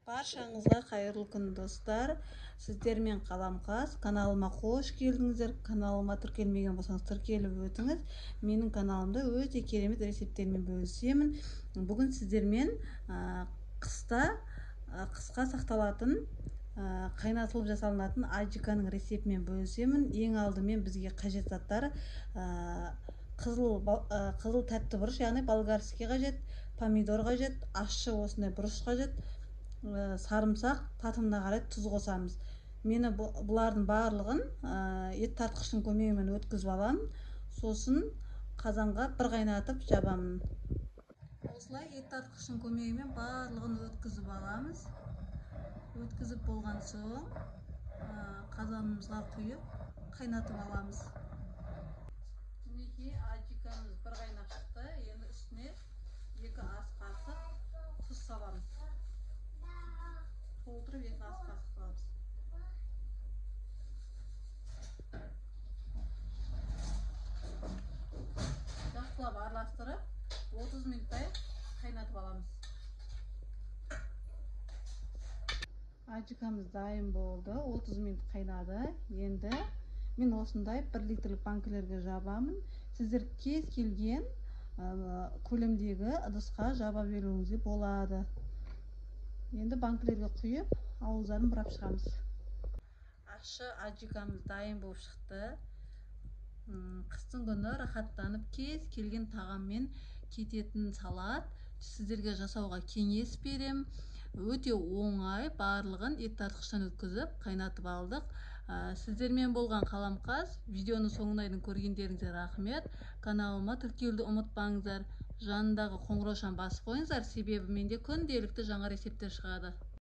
Баршаңызға қайырлы күн, достар. Сіздермен Қаламқас. Каналыма қош келдіңіздер. Каналыма тіркелмеген болсаңыз, тіркеліп өтіңіз. Менің каналымда өте керемет рецепттермен бөлісемін. Бүгін сіздермен қыста қысқа сақталатын, қайнатылып жасалынатын аджиканың рецептімен бөлісемін. Ең алдымен бізге қажет заттар қызыл тәтті бұрыш, яғни болгарский қажет, помидор қажет, ащы осындай бұрыш қажет, сарымсақ, татымына қарай тұз қосамыз. Мені бұлардың барлығын ет тартқыштың көмегімен өткізіп аламын. Сосын қазанға бір қайнатып жабамын. Осылай ет тартқыштың көмегімен барлығын өткізіп аламыз. Өткізіп болған соң қазанымызға құйып қайнатып аламыз. Мінекей, аджикамыз бір қайнап шықты. Енді үстіне 2 ас қасық тұз саламыз. Толтырып 2 ас қасық саламыз. Жақсылап араластырып 30 минуттай қайнатып аламыз. Аджикамыз дайын болды, 30 минут қайнады. Енді мен осындай 1 литрлік банкілерге жабамын. Сіздер кез келген көлемдегі ыдысқа жаба беруіңізге болады. Енді банкілерге құйып, ауыздарын бұрап шығамыз. Ащы аджикамыз дайын болып шықты. Қыстың күні рахаттанып кез келген тағаммен кететін салат. Сіздерге жасауға кеңес берем. Өте оңай, барлығын ет тартқыштан өткізіп, қайнатып алдық. Сіздермен болған Қаламқас. Видеоның соңына дейін көргендеріңізге рахмет. Каналыма тіркелуді ұмытпаңыздар. Жанындағы қоңыраушаны басып қойыңыздар, себебі менде күнделікті жаңа рецепттер шығады.